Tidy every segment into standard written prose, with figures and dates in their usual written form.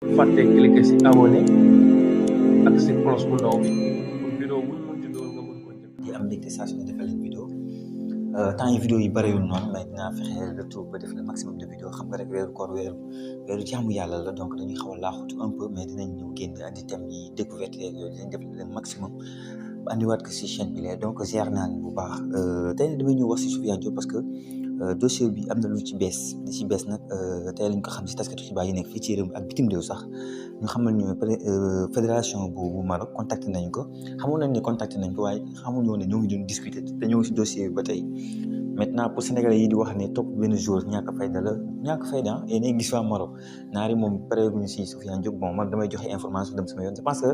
fàtte cliquer si abonné ak si cloche bu ndaw bi pour vidéo bu ñu mën ci doon nga mën ko njëkk. di am mbégte saa su ne defal leen vidéo temps yi vidéo yi bëriwul noonu mais dinaa fexe retour ba def le maximum de vidéo xam nga rek weeru koor weeru jaamu yàlla la donc dañuy xaw a laaxutu un peu mais dinañ ñëw génn andi thème yi découverte yeeg yooyu dinañ def le maximum ba andiwaat ko si chaîne bi la donc ziar naa leen bu baax tey nag damay ñëw wax si Sofiane Diop parce que dossier bi am na lu ci bees li ci bees nag tey lañ ko xam si taskatu xibaar yi nekk fii ci réew mi ak bitim réew sax ñu xamal ñu fédération bu Maroc contacté nañ ko xamoon nañ ne contacté nañ ko waaye xamuñu woon ne ñoo ngi doon discuter te ñoo ngi si dossier bi ba tey maintenant pour sénégalais yi di wax ne topp benn jour ñàkk fayda la ñàkk fayda yéen a gis waa Maroc naari moom pareeguñu si Sofiane Diop bon man damay joxe information dem sama yoon je pense que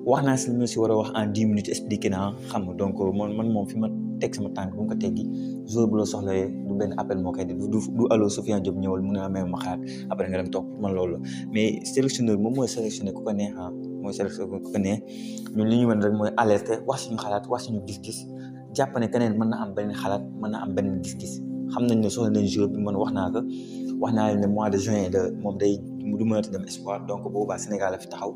wax naa si li ma si war a wax en 10 minutes expliqué naa xam nga donc man moom fi ma teg sama tànk bu mu ko teggi jour bu la soxlawee du benn appel moo koy def du allo Sofiane Diop ñëwal mu ne la may ma xaar après nga dem toog man loolu la mais sélectionneur moom mooy sélectionné ku ko neex mooy sélectionné ku ko neex ñun li ñu mën rek mooy alerter wax suñu xalaat wax suñu gis-gis jàpp ne keneen mën na am benn xalaat mën na am benn gis-gis xam nañ ne soxla nañ jour bi man wax naa leen ne mois de juin la moom day du mënati dem espoir donc boobaa Sénégal la fi taxaw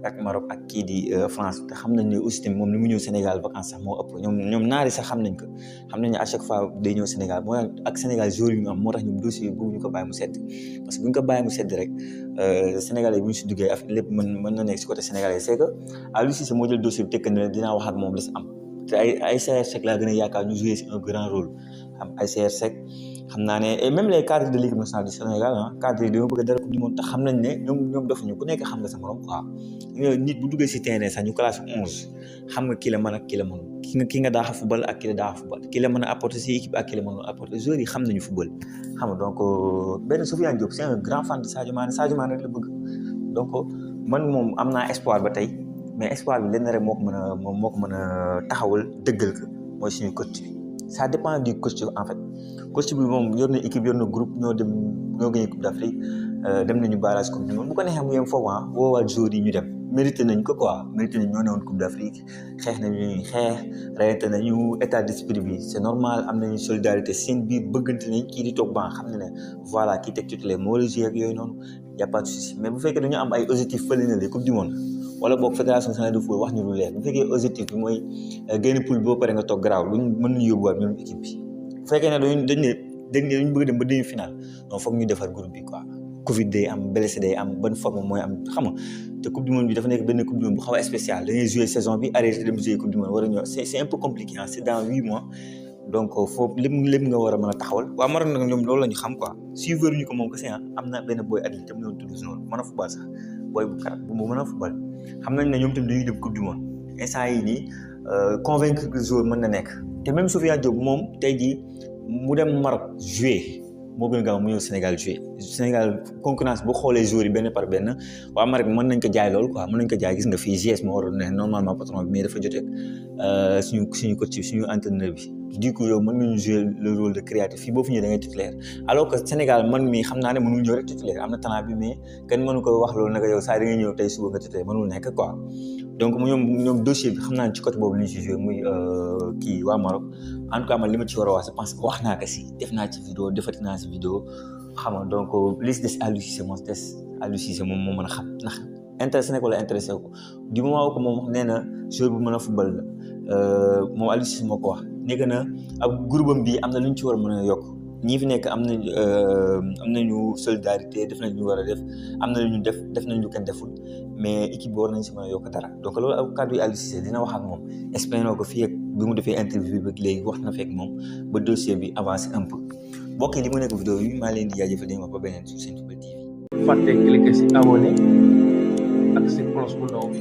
ak Maroc ak kii di France te xam nañ ne aussi tamit moom li mu ñëw Sénégal vacances sax moo ëpp ñoom naari sax xam nañ ko xam nañ ne à chaque fois day ñëw Sénégal moo ak Sénégal jour yu ñu am moo tax ñoom dossier bi bëgguñu ko bàyyi mu sedd parce que bu ñu ko bàyyi mu sedd rek Sénégalais bu ñu si duggee af lépp mën na nekk si côté Sénégalais c'est que Aliou Cissé moo jël dossier bi tekk ne dinaa wax ak moom la si am te ay CR Seck laa gën a yaakaar ñu joué si un grand rôle am ay CR Seck xam naa ne et même les cadres de l'équipe nationale du Sénégal cadres yi dañoo bëgg dara coupe du monde te xam nañ ne ñoom defuñu ku nekk xam nga sa morom quoi nit bu duggee si terrain sax ñu classe 11 xam nga ki la mën ak ki la mënul ki nga daax a football ak ki la daax a football ki la mën a apporter si équipe ak ki la mënul apporter joueurs yi xam nañu football xam nga donc benn Sofiane Diop c'est un grand fan de Sadio Mané rek la bëgg donc man moom am naa espoir ba tey mais espoir bi lenn rek moo ko mën a taxawal dëggal ko mooy suñu coach bi ça dépend du coach en fait coach bi moom yor na équipe yor na groupe ñoo gagné coupe d'Afrique dem nañu barrage coupe du monde bu ko neexee mu yem foofu woowaat joueurs yi ñu dem mérité nañ ko quoi mérité nañ ñoo newoon coupe d'Afrique xeex nañu rayante nañu état d'esprit bi c'est normal am nañu solidarité seen biir bëggante nañ kii di toog ba xam ne voilà kii teg titulaire moo la joué ak yooyu noonu y a pas de souci mais bu fekkee dañu am ay objectifs fële na les coupe du monde wala boog fédération sénégalaise de football wax ñu lu leer bu fekkee objectif bi mooy génn poule boo pare nga toog garaaw luñ mën nañu yóbbuwaat même équipe bi bu fekkee ne dañu bëgg dem ba demi final donc foog ñu defar groupe bi quoi Covid day am blessé day am ban forme mooy am xam nga te coupe du monde bi dafa nekk benn coupe du monde bu xaw a spécial dañuy jouer saison bi arrêté dem jouer coupe du monde war a ñëw c'est un peu compliqué c'est dans 8 mois donc foofu lépp nga war a mën a taxawal waa Maroc nag ñoom loolu la ñu xam quoi suivre ñu ko moom kese am na benn boy at yi tam ñoon tudd noonu mën a football sax boy bu karat bu mu mën a football xam nañ ne ñoom tamit dañuy dem coupe du monde instant yi nii convaincre que joueur mën na nekk te même Sofiane Diop moom tey jii mu dem Maroc jouer moo gën a gaaw mu ñëw Sénégal jouer Sénégal concurrence boo xoolee joueurs yi benn par benn waa Maroc mën nañ ko jaay loolu quoi mën nañ ko jaay gis nga fii GS moo waroon ne normalement patron bi mais dafa jotee suñu coach suñu entraîneur bi du coup yow mën nañu jouer le rôle de créatif fii boo fi ñëwee da ngay titulaire alors que Sénégal man mii xam naa ne mënul ñëw rek titulaire am na talent bi mais kenn mënu ko wax loolu naka yow saa da ngay ñëw tey suba nga titulaire mënul nekk quoi donc ñoom dossier bi xam naa ne ci côté boobu la ñu si joué muy kii waa Maroc en tout cas man li ma ci war a wax je pense que wax naa ko si def naa ci vidéo defati naa si vidéo xam nga donc li si des Aliou Cissé moom moo mën a xam ndax intéressé na ko wala intéressé ko du moment que moom nee na joueur bu mën a football la moom Aliou Cissé moo ko wax nekk na ak groupe am bi am na lu ñu ci war a mën a yokk ñii fi nekk am nañu solidarité def nañ lu ñu war a def am na lu ñu def nañ lu kenn deful mais équipe bi war nañ si mën a yokk dara donc loolu ak kàddu yi Aliou Cissé dina wax ak moom expliqué na ko fii ak bi mu defee interview bi léegi wax na fekk moom ba dossier bi avancé un peu mbokk yi li mu nekk vidéo bi maa leen di jaajëfal dañu wax ba beneen sur Senfootball TV. fàtte cliquer si abonné ak si cloche bu ndaw bi